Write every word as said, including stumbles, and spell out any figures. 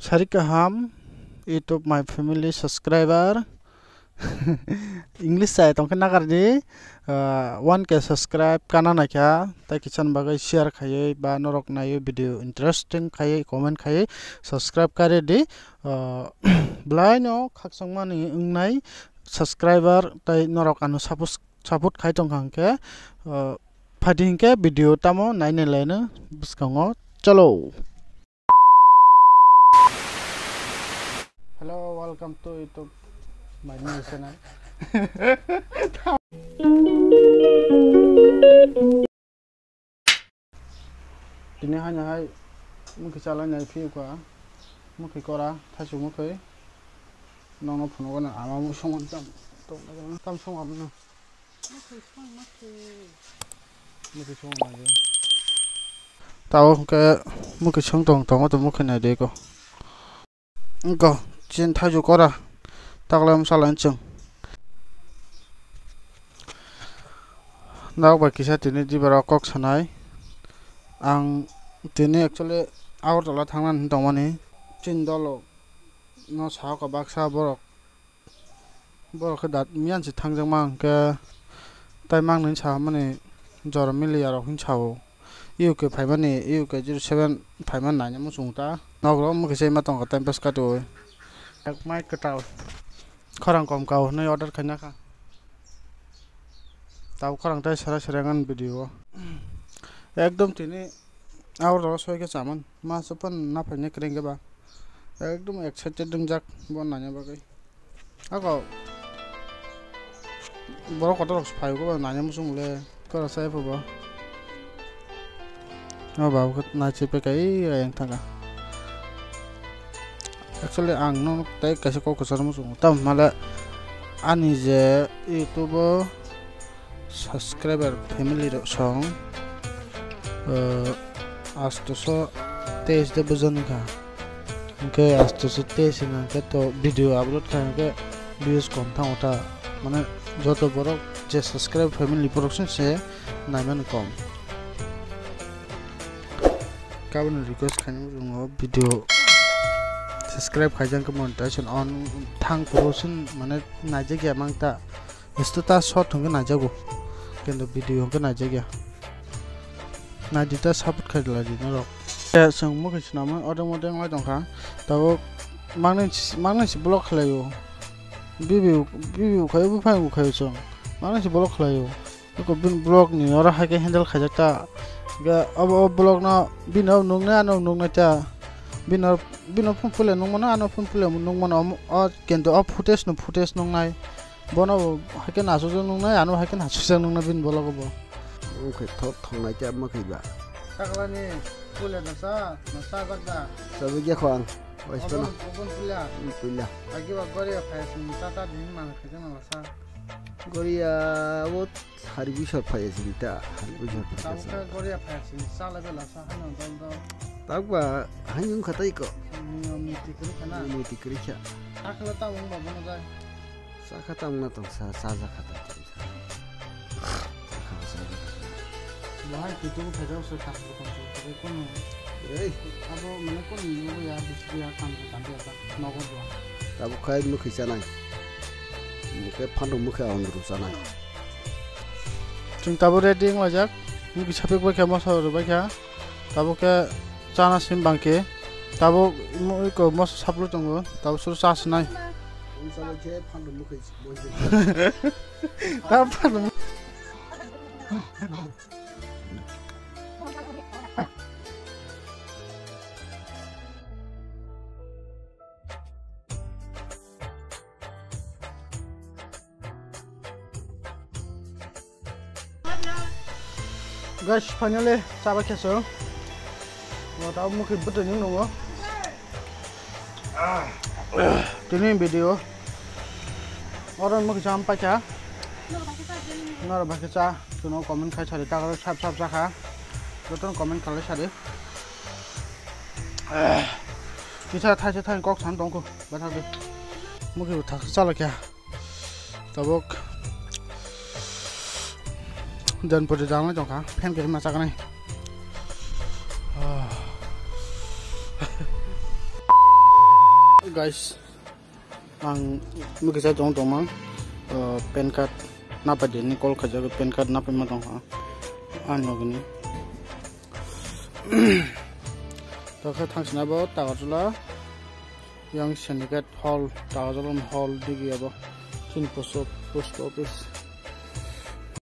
Sari kaham YouTube my family subscriber. English sai tongkhe nakardi, ah, one K subscribe kana naikha, tai kisan bagwi share khaiwi ba norok naiwi video interesting khaiwi comment khaiwi subscribe kari di. Ah, belai no khakchangmani wngnai subscriber tai norok ano support, support khai tongkha hwnkhe, ah, phaidi hinkhe video tamo nainai laino bwskango. Chalo. Hello, welcome to YouTube, my new channel. Tini hani hai mukhi chalai nai phiyo ka, mukhi kora, thaisu mukhi. Nokno phunukgo na ama musung tam, tam sung amno. Mukhi sung mukhi. Mukhi sung mukhi. Tao hwnkhe mukhi sung tong tongo to mukhi nai de ko. Ko chin thaju kora. Takle msala chwng. Nok bai kisa tini dibaro kok sanai. Ang tini actually Agartala thangna tongmani. Chin dolo no sao ka baksa borok. Borok khe dat miyan se thangjakma hwnkhe tai mangnwi samani jora miliya rok hin sao. U K phaimani, U K zero seven phaimani naina muchung ta. Nokro mukhe se ma tongkha time pass katiui. Yak mai kwtal. Khorang kom kao hwnwi order khaina kha. Tabo khorang tai sara sara ngan video o. Ekdom tini Agartala soi khe chaman. Ma supan na phaina kwrwng khe ba. Ekdom excited wngjak bo naina bagwi. Ako borok kotor rok phai ko naina muchung le kora sai pho bo. O ba ko nai che pe kai ayang thanga. Actually ang no tai kaisa kok kwchar muchung tam mala ani je YouTube o subscriber family rok song, eh, astoso teis de bujon kha. Hwnkhe astoso teis hwnkha hwnkhe to video upload kha hwnkhe views kom thango ta. Mane joto borok je subscribe family borok se naimani kom. Kaboni request khainai wngo video subscribe khaijak khe monetization on thang poro sin mane naijak ya mang ta. Status shot hwnkhe naijago, kintu video hwnkhe naijakya. Naidi ta support khailadi norok. Eh, chwng mukhi swnamwi odeng odeng lai tongkha. Tabuk mangni, mangni si block khlaio. Bibi, bibi ukhaio, buphang ukhaio chwng. Mangni si block khlaio. Eko bini block ni oro hai khe handle khaijak ta. Ga obo, o block no bini o nuknai, ano nuknai ta. Bini o, bini o phone pule nukmano, ano phone pule nukmano. Omo, o kintu o footage no footage nuknai. Bono bo hai khe nachuchuk nuknai, ano hai khe nachuchuk nuknai bini bologo bo. Wng khe thok thongnai tei ama khe ba. Taklani pule da sa, na sa jak da. Chabwi ya kho ang. Ois Ogon, pano. Ogon pula. Hmm, pula. Agi ba gori ya phai sini tata din mana khe na sa. Gori ya wo hari bisor phai sini ta, hari bisor phai Tamo sa. Khe gori ya phai sini sa la bela sa hano dol dol. Tak ba hani wng kha tai ko. Ni, ni tikri khana. Ni tikri kha. Akla ta wng ba bono dai. Sakha tamna tong sa, sa jakha ta tong sa. Sakha sa jakha. Bahai kitu ko phajak se tak ko tong sa, kono. Ei. Abo mane kono ni ya, bisi ya, kam ko tam ya ta, nogo bo. Tabo khai mukhi chanai. Mukhe phandu mukhe ang ru chanai. Chwng tabo ready wng laijak. Mukhi sapik bai kha, moso rw bai kha. Tabo khe chana sim bang khe. Tabo mo-, iko moso saplu tongo. Tabo suru cha sinai. Tabo phandu. Guys, finally chaba kheso. Mo ta mukhi bwtwi nung nungo. Tini video. Oro mukhi cham pacha. Noro bakhe cha. Chuno comment khai sari ta sab sab chakha. Jotono comment khalai sari. Kisa thaisa thani kok san tongkho. Bathak de. Mukhi bo thak chala kya. Tabuk dan puri dang lai tongkha, fan khe ma chaknai. Guys, ang mukisa tong tongma, uh, pan card napai dini call khajago, pan card napai ma tongkha. Ano gini. Tokha thangsina bo Tagarjala yang Syndicate Hall, Tagarjala hall digi abo. Tin post, post office.